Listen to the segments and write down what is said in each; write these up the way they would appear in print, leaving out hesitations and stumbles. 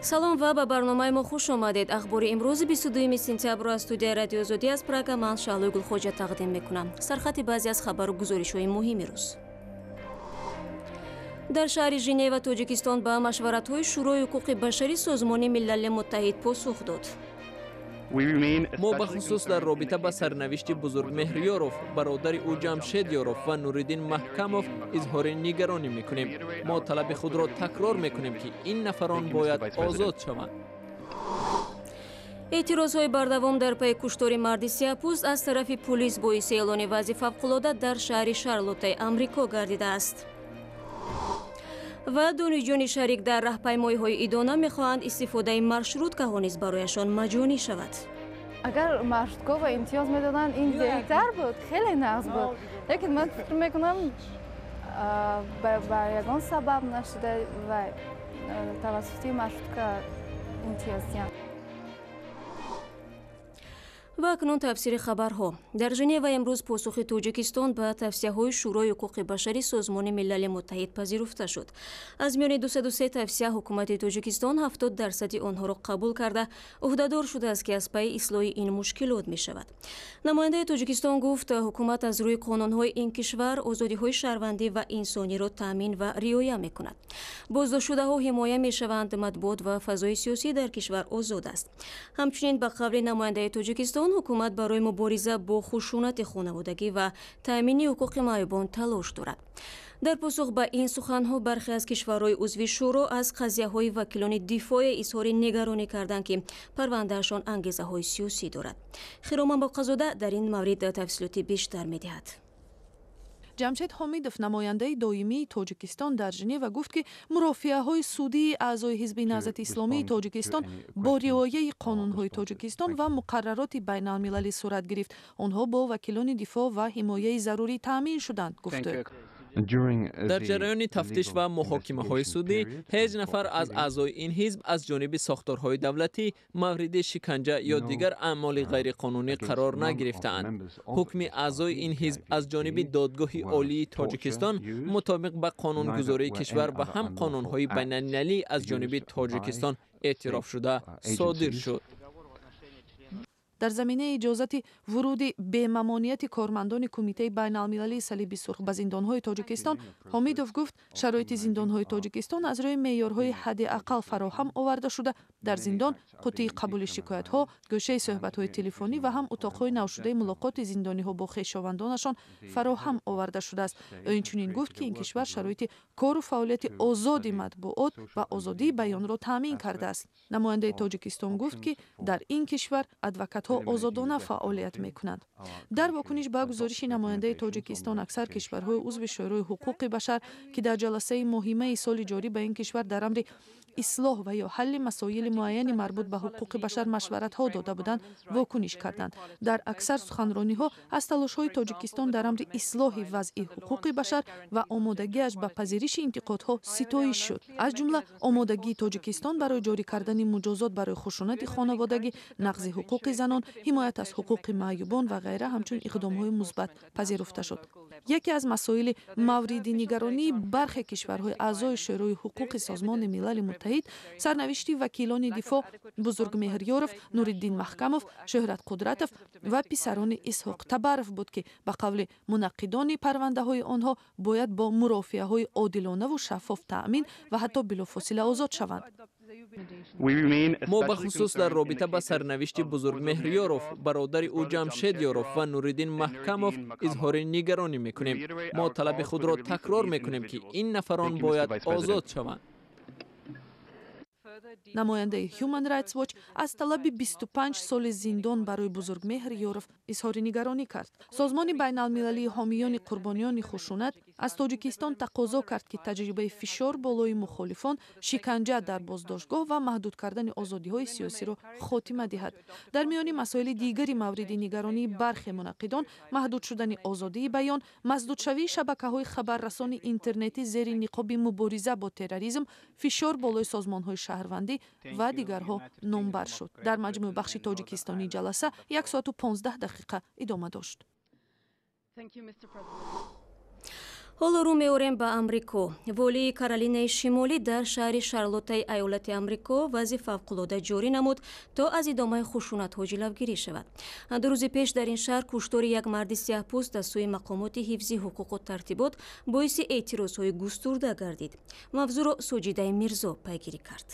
Салом ва ба барномаи мо хуш омадед. Ахбори имрӯзи 22 сентябрро аз студияи Радиои Озодӣ аз Прага ман Шаҳлои Гулхоҷа тақдим мекунам. Сархати баъзе аз хабару гузоришҳои муҳими рӯз. Дар шаҳри Женева Тоҷикистон ба машваратҳои Шӯрои ҳуқуқи башари Созмони Милали Муттаҳид посух дод. Мо бахусус дар робита ба сарнавишти Бузургмеҳр Ёров, бародари ӯ Ҷамшед Ёров ва Нуриддин Маҳкамов изҳори нигаронӣ мекунем. Мо талаби худро такрор мекунем, ки ин нафарон бояд озод шаванд. Эътирозҳои бардавом дар пайи куштори марди сияҳпӯст аз тарафи пулис боиси эълони вазъи фавқулода дар шаҳри Шарлоттаи Амрико гардидааст. Ва донишҷӯёни шарик дар раҳпаймоиҳои идона мехоҳанд истифодаи маршруткаҳо низ барояшон маҷонӣ шавад. Агар маршруткаҳо имтиёз медоданд, ин беҳтар буд, хеле нағз буд. Лекин ман фикр мекунам, ба ягон сабаб нашуда ва тавассути маршрутка имтиёз диҳанд. Ва акнун тафсири хабарҳо. Дар Женева имрӯз посухи Тоҷикистон ба тавсияҳои Шӯрои ҳуқуқи башари Созмони Милали Муттаҳид пазируфта шуд. Аз миёни 203 тавсия ҳукумати Тоҷикистон 70% онҳоро қабул карда, ӯҳдадор шудааст, ки аз пайи ислоҳи ин мушкилот мешавад. Намояндаи Тоҷикистон гуфт, ҳукумат аз рӯи қонунҳои ин кишвар озодиҳои шаҳрвандӣ ва инсониро таъмин ва риоя мекунад. Боздоштшудаҳо ҳимоя мешаванд, матбуот ва фазои сиёсӣ дар кишвар озод аст. Ҳамчунин, ба қавли намояндаи Тоҷикистон, ҳукумат барои мубориза бо хушунати хонаводагӣ ва таъмини ҳуқуқи маъюбон талош дорад. Дар посух ба ин суханҳо бархе аз кишварҳои узви шӯро аз қазияҳои вакилони дифоъе изҳори нигаронӣ карданд, ки парвандаашон ангезаҳои сиёсӣ дорад. Хироман Боқазода дар ин маврид тафсилоти бештар медиҳад. Ҷамшед Ҳомидов, намояндаи доимии Тоҷикистон дар Женева, гуфт, ки мурофиаҳои судии аъзои Ҳизби Наҳзати Исломии Тоҷикистон бо риояи қонунҳои Тоҷикистон ва муқаррароти байналмилалӣ сурат гирифт. Онҳо бо вакилони дифоъ ва ҳимояи зарурӣ таъмин шуданд, гуфт ӯ. Дар ҷараёни тафтиш ва муҳокимаҳои судӣ ҳеҷ нафар аз аъзои ин ҳизб аз ҷониби сохторҳои давлатӣ мавриди шиканҷа ё дигар аъмоли ғайриқонунӣ қарор нагирифтаанд. Ҳукми аъзои ин ҳизб аз ҷониби Додгоҳи Олии Тоҷикистон мутобиқ ба қонунгузории кишвар ва ҳам қонунҳои байналмилалӣ аз ҷониби Тоҷикистон эътирофшуда содир шуд. Дар заминаи иҷозати вуруди бемамонияти кормандони Кумитаи байналмилалии Салиби Сурх ба зиндонҳои Тоҷикистон, Ҳомидов гуфт, шароити зиндонҳои Тоҷикистон аз рӯи меъёрҳои ҳадди ақал фароҳам оварда шуда, дар зиндон қутии қабули шикоятҳо, гӯшаи суҳбатҳои телефонӣ ва ҳам утоқҳои навшудаи мулоқоти зиндониҳо бо хешовандонашон фароҳам оварда шудааст. Ӯ инчунин гуфт, ки ин кишвар шароити кору фаъолияти озоди матбуот ва озодии баёнро таъмин кардааст. Намояндаи Тоҷикистон гуфт, ки дар ин кишвар адвокатҳо озодона фаъолият мекунанд. Дар вокуниш ба гузориши намояндаи Тоҷикистон, аксар кишварҳои узви Шӯрои ҳуқуқи башар, ки дар ҷаласаи моҳимаи соли ҷорӣ ба ин кишвар дар амри ислоҳ ва ё ҳалли масоили муайяни марбут ба ҳуқуқи башар машваратҳо дода буданд, вокуниш карданд. Дар аксар суханрониҳо аз талошҳои Тоҷикистон дар амри ислоҳи вазъи ҳуқуқи башар ва омодагиаш ба пазириши интиқодҳо ситоиш шуд. Аз ҷумла омодагии Тоҷикистон барои ҷорӣ кардани муҷозот барои хушунати хонаводагӣ, нақзи ҳуқуқи занон, ҳимоят аз ҳуқуқи маъюбон ва ғайра ҳамчун иқдомҳои мусбат пазируфта шуд. Яке аз масоили мавриди нигаронии бархе кишварҳои аъзои Шӯрои ҳуқуқи Созмони Милали Муттаҳид сарнавишти вакилони дифоъ Бузургмеҳр Ёров, Нуриддин Маҳкамов, Шӯҳрат Қудратов ва писарони Исҳоқ Табаров буд, ки ба қавли мунаққидони парвандаҳои онҳо бояд бо мурофиаҳои одилонаву шаффоф таъмин ва ҳатто билофосила озод шаванд. Мо бахусус дар робита ба сарнавишти Бузургмеҳр Ёров, бародари ӯ Ҷамшед Ёров ва Нуриддин Маҳкамов изҳори нигаронӣ мекунем. Мо талаби худро такрор мекунем, ки ин нафарон бояд озод шаванд. Намояндаи Human Rights Watch аз талаби 25 соли зиндон барои Бузургмеҳр Ёров изҳори нигаронӣ кард. Созмони байналмилалии ҳомиёни қурбониёни хушунат аз Тоҷикистон тақозо кард, ки таҷрибаи фишор болои мухолифон, шиканҷа дар боздоштгоҳ ва маҳдуд кардани озодиҳои сиёсиро хотима диҳад. Дар миёни масоили дигари мавриди нигаронии бархе мунаққидон маҳдуд шудани озодии баён, масдудшавии шабакаҳои хабаррасони интернетӣ зери ниқоби мубориза бо терроризм, фишор болои созмонҳои шаҳрвандӣ ва дигарҳо номбар шуд. Дар маҷмӯъ бахши тоҷикистонии ҷаласа 1 соату 15 дақиқа идома дошт. Ҳоло рӯ меорем ба Амрико. Волии Каролинаи Шимолӣ дар шаҳри Шарлоттаи айолати Амрико вазъи фавқулода ҷорӣ намуд, то аз идомаи хушунатҳо ҷилавгирӣ шавад. 2 рӯзи пеш дар ин шаҳр куштори як марди сиёҳпӯст аз сӯи мақомоти ҳифзи ҳуқуқу тартибот боиси эътирозҳои густурда гардид. Мавзӯъро Соҷидаи Мирзо пайгирӣ кард.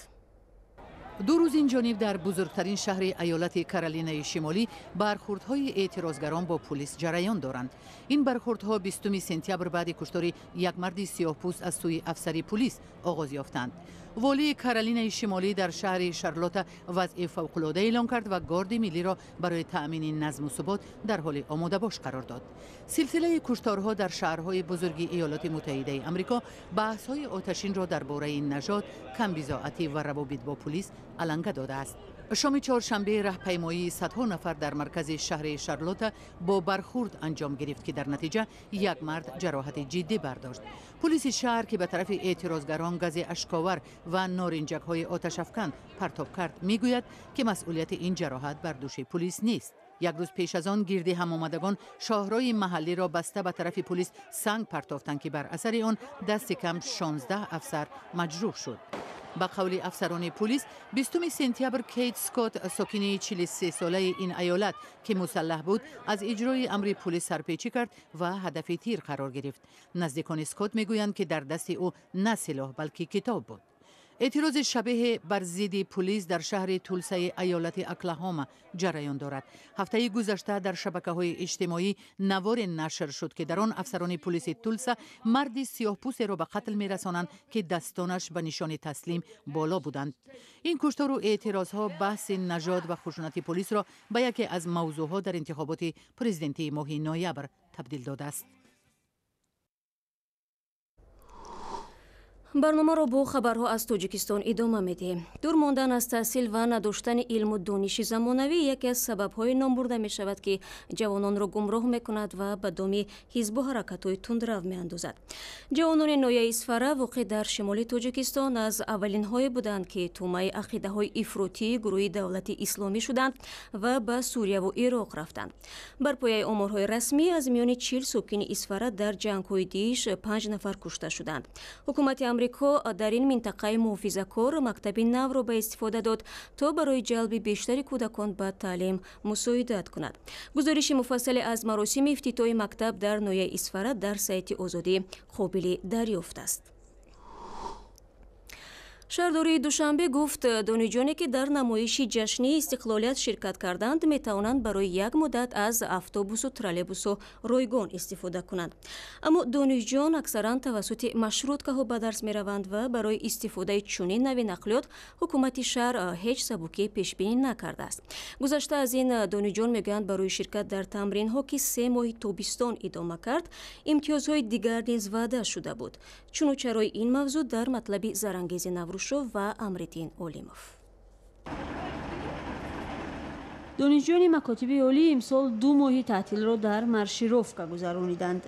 2 рӯз ин ҷониб дар бузургтарин шаҳри айолати Каролинаи Шимолӣ бархӯрдҳои эътирозгарон бо пулис ҷараён доранд. Ин бархӯрдҳо 20 сентябр баъди куштори як марди сиёҳпӯст аз сӯи афсари пулис оғоз ёфтанд. Волии Каролинаи Шимолӣ дар шаҳри Шарлотта вазъи фавқулода эълон кард ва горди миллиро барои таъмини назму субот дар ҳоли омодабош қарор дод. Силсилаи кушторҳо дар шаҳрҳои бузурги Иёлоти Муттаҳидаи Амрико баҳсҳои оташинро дар бораи нажод, камбизоатӣ ва равобит бо пулис аланга додааст. Шоми чоршанбе раҳпаймоии садҳо нафар дар маркази шаҳри Шарлотта бо бархӯрд анҷом гирифт, ки дар натиҷа як мард ҷароҳати ҷиддӣ бардошт. Пулиси шаҳр, ки ба тарафи эътирозгарон гази ашковар ва норинҷакҳои оташафкан партоб кард, мегӯяд, ки масъулияти ин ҷароҳат бар дӯши пулис нест. Як рӯз пеш аз он гирди ҳамомадагон шоҳрои маҳаллиро баста ба тарафи пулис санг партофтанд, ки бар асари он дасти кам 16 афсар маҷрӯҳ шуд. Ба қавли афсарони пулис, 20 сентябр Кейт Скотт, сокини 43-солаи ин айолат, ки мусаллаҳ буд, аз иҷрои амри пулис сарпечӣ кард ва ҳадафи тир қарор гирифт. Наздикони Скотт мегӯянд, ки дар дасти ӯ на силоҳ, балки китоб буд. Эътирози шабеҳе бар зидди пулис дар шаҳри Тулсаи айолати Оклахома ҷараён дорад. Ҳафтаи гузашта дар шабакаҳои иҷтимоӣ наворе нашр шуд, ки дар он афсарони пулиси Тулса марди сиёҳпӯсеро ба қатл мерасонанд, ки дастонаш ба нишони таслим боло буданд. Ин куштору эътирозҳо баҳси нажод ва хушунати пулисро ба яке аз мавзӯъҳо дар интихоботи президентии моҳи ноябр табдил додааст. Барномаро бо хабарҳо аз Тоҷикистон идома медиҳем. Дур мондан аз таҳсил ва надоштани илму дониши замонавӣ яке аз сабабҳои номбурда мешавад, ки ҷавононро гумроҳ мекунад ва ба доми ҳизбу ҳаракатҳои тундрав меандозад. Ҷавонони ноҳияи Исфара, воқеъ дар шимоли Тоҷикистон, аз аввалинҳое буданд, ки тӯъмаи ақидаҳои ифротии гурӯҳи давлати исломӣ шуданд ва ба Сурияву Ироқ рафтанд. Бар пояи оморҳои расмӣ, аз миёни 40 сокини Исфара дар ҷангҳои Дииш 5 нафар кушта шуданд. Ҳукумати Амрико дар ин минтақаи муҳофизакор мактаби навро ба истифода дод, то барои ҷалби бештари кӯдакон ба таълим мусоидат кунад. Гузориши муфассале аз маросими ифтитоҳи мактаб дар ноҳияи Исфара дар сайти Озодӣ қобили дарёфт аст. Шаҳрдории Душанбе гуфт, донишҷӯёне, ки дар намоиши ҷашнии истиқлолият ширкат карданд, метавонанд барои як муддат аз автобусу троллейбусу ройгон истифода кунанд. Аммо донишҷӯён аксаран тавассути маршруткаҳо ба дарс мераванд ва барои истифодаи чунин нави нақлиёт ҳукумати шаҳр ҳеҷ сабукие пешбинӣ накардааст. Гузашта аз ин, донишҷӯён мегӯянд, барои ширкат дар тамринҳо, ки 3 моҳи тобистон идома кард, имтиёзҳои дигар низ ваъда шуда буд. Чуну чарои ин мавзӯъ дар матлаби Зарангези Наврӯз ва Амриддин Олимов. Донишҷӯёни макотиби олӣ имсол 2 моҳи таътилро дар маршировка гузарониданд.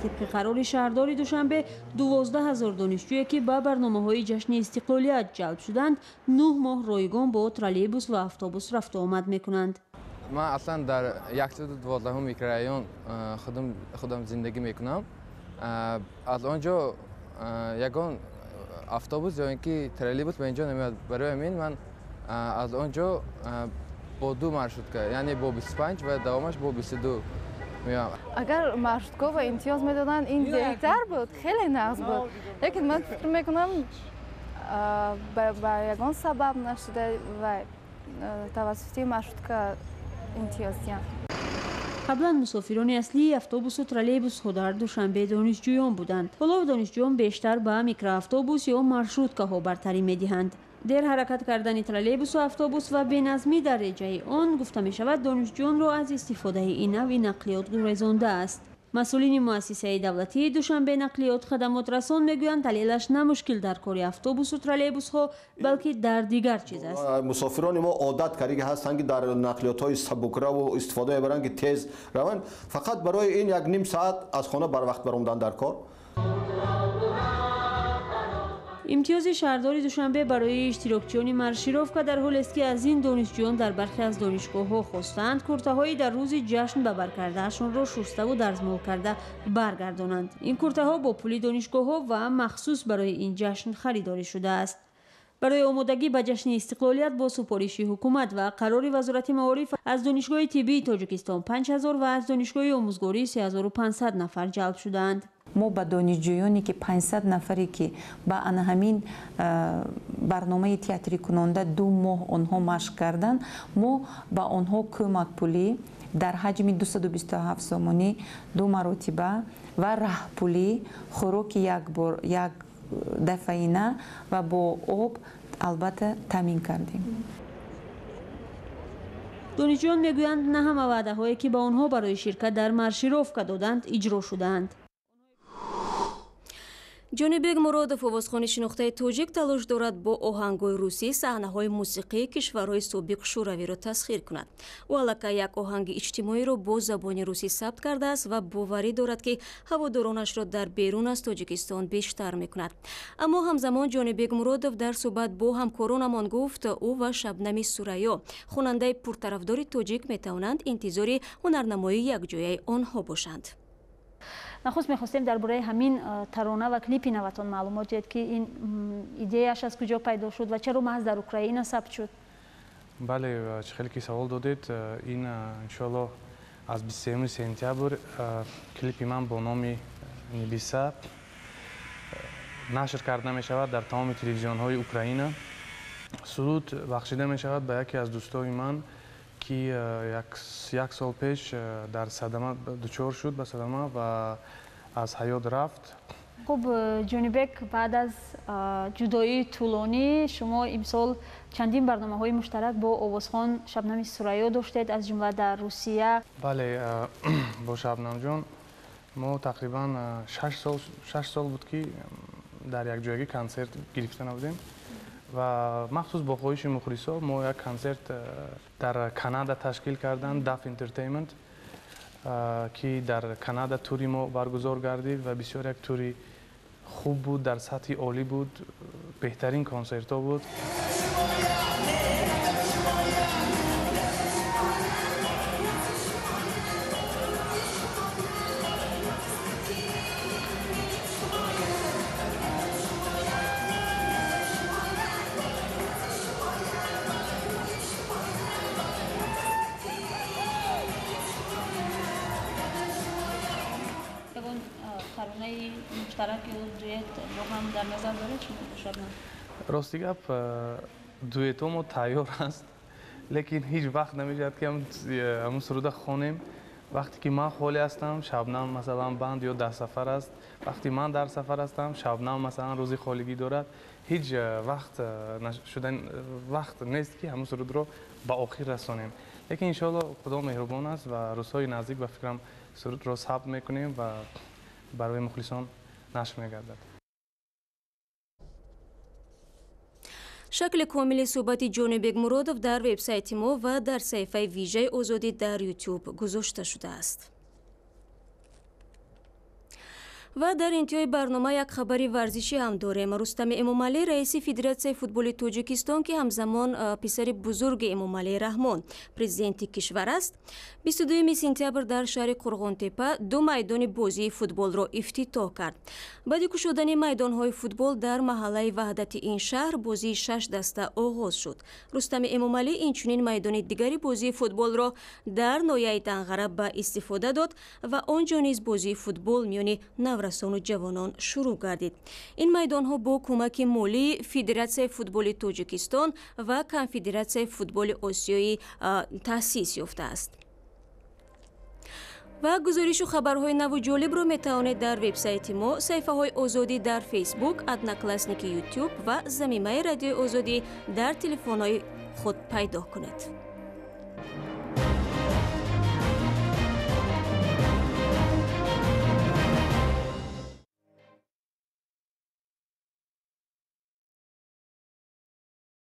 Тибқи қарори шаҳрдори Душанбе, 12 000 донишҷӯе, ки ба барномаҳои ҷашни истиқлолият ҷалб шуданд, 9 моҳ ройгон бо троллейбус ва автобус рафту омад мекунанд. Ман аслан дар 112 микрорайон худам зиндагӣ мекунам. Аз он ҷо ягон автобус ё ин ки троллейбус ба инҷо намеояд. Барои ҳамин ман аз он ҷо бо 2 маршрутка, яъне бо 25 ва давомаш бо 22 меоям. Агар маршруткаҳо имтиёз медоданд, ин беҳтар буд, хеле нағз буд. Лекин ман фикр мекунам, ба ягон сабаб нашуда ва тавассути маршрутка имтиёз диҳанд. Қаблан мусофирони аслии автобусу троллейбусҳо дар Душанбе донишҷӯён буданд. Ҳоло донишҷӯён бештар ба микроавтобус ё маршруткаҳо бартарӣ медиҳанд. Дер ҳаракат кардани троллейбусу автобус ва беназмӣ дар реҷаи он, гуфта мешавад, донишҷӯёнро аз истифодаи ин навъи нақлиёт гурезондааст. Масъулини муассисаи давлатии Душанбе нақлиёт хадамотрасон мегӯянд, далелаш на мушкил дар кори автобусу троллейбусҳо, балки дар дигар чиз аст. Мусофирони мо одат карда ҳастанд, ки дар нақлиётҳои сабукраву истифода мебаранд, ки тез раванд. Фақат барои ин 1.5 соат аз хона барвақт баромадан дар кор. Имтиёзи шаҳрдори Душанбе барои иштирокчиёни маршировка дар ҳолест, ки аз ин донишҷӯён дар бархе аз донишгоҳҳо хостаанд куртаҳои дар рӯзи ҷашн ба бар кардаашонро шуставу дарзмол карда баргардонанд. Ин куртаҳо бо пули донишгоҳҳо ва махсус барои ин ҷашн харидорӣ шудааст. Барои омодагӣ ба ҷашни истиқлолият бо супориши ҳукумат ва қарори Вазорати маориф аз Донишгоҳи тиббии Тоҷикистон 5000 ва аз Донишгоҳи омӯзгорӣ 3500 нафар ҷалб шудаанд. Мо ба донишҷӯёне ки 500 нафаре ки ба ана ҳамин барномаи театрикунонда 2 моҳ онҳо машқ карданд, мо ба онҳо кӯмакпулӣ дар ҳаҷми 227 сомонӣ 2 маротиба ва раҳпулӣ, хӯроки як дафъаина ва бо об албатта таъмин кардем. Донишҷӯён мегӯянд, на ҳама ваъдаҳое ки ба онҳо барои ширкат дар маршировка доданд иҷро шудаанд. Ҷонибек Муродов, овозхони шинохтаи тоҷик, талош дорад бо оҳангҳои русӣ саҳнаҳои мусиқии кишварҳои собиқ Шӯравиро тасхир кунад. Ӯ аллакай як оҳанги иҷтимоиро бо забони русӣ сабт кардааст ва боварӣ дорад, ки ҳаводоронашро дар берун аз Тоҷикистон бештар мекунад. Аммо ҳамзамон Ҷонибек Муродов дар суҳбат бо ҳамкоронамон гуфт, ӯ ва Шабнами Сурайё, хонандаи пуртарафдори тоҷик, метавонанд интизори ҳунарнамоии якҷояи онҳо бошанд. Нахуст мехостем дар бораи ҳамин тарона ва клипи наватон маълумот диҳед, ки ин идеяш аз куҷо пайдо шуд ва чаро маҳз дар Украина сабт шуд? Бале, чӣ хеле ки савол додед, ин иншоаллоҳ аз 23 сентябр клипи ман бо номи Небеса нашр карда мешавад дар тамоми телевизионҳои Украина. Суруд бахшида мешавад ба яке аз дӯстои ман, ки як сол пеш дар садама дучор шуд ба садама ва аз ҳаёт рафт. Хуб, Ҷонибек, баъд аз ҷудоии тӯлонӣ шумо имсол чандин барномаҳои муштарак бо овозхон Шабнами Сурайё доштед, аз ҷумла дар Русия. Бале, бо Шабнамҷон мо тақрибан 6 сол буд, ки дар якҷоягӣ консерт гирифта набудем ва махсус бо хоҳиши мухлисо мо як консерт дар Канада ташкил карданд, Daf Entertainment, ки дар Канада тури мо баргузор гардид ва бисёр як тури хуб буд, дар сатҳи олӣ буд, беҳтарин консертҳо буд. Рости гап, дуэтҳо мо тайёр аст, лекин ҳеҷ вақт намешавад, ки ҳамун суруда хонем. Вақте ки ман холӣ ҳастам, Шабнам масалан банд ё дар сафар аст. Вақте ман дар сафар ҳастам, Шабнам масалан рӯзи холигӣ дорад. Ҳеҷ вақт шудан вақт нест, ки ҳамун сурудро ба охир расонем. Лекин иншоалло Худо меҳрубон аст ва рӯзҳои наздик ба фикрам сурудро сабт мекунем ва барои мухлисон нашр мегардад. Шакли комили суҳбати Ҷонибек Муродов дар вебсайти мо ва дар саҳифаи вижаи Озодӣ дар Ютуб гузошта шудааст. Ва дар интиҳои барнома як хабари варзишӣ ҳам дорем. Рустами Эмомалӣ, раиси Федератсияи футболи Тоҷикистон, ки ҳамзамон писари бузурги Эмомалӣ Раҳмон, президенти кишвар аст, 22 сентябр дар шаҳри Қурғонтепа 2 майдони бозии футболро ифтитоҳ кард. Баъди кушодани майдонҳои футбол дар маҳаллаи Ваҳдати ин шаҳр бозии 6 даста оғоз шуд. Рустами Эмомалӣ инчунин майдони дигари бозии футболро дар ноҳияи Данғара ба истифода дод ва он ҷо низ бозии футбол миёни наврасону ҷавонон шурӯъ гардид. Ин майдонҳо бо кӯмаки молии Федератсияи футболи Тоҷикистон ва Конфедератсияи футболи Осиёӣ таъсис ёфтааст. Ва гузоришу хабарҳои наву ҷолибро метавонед дар вебсайти мо, саҳифаҳои Озодӣ дар Фейсбук, Одноклассники, Ютуб ва замимаи Радиои Озодӣ дар телефонҳои худ пайдо кунед.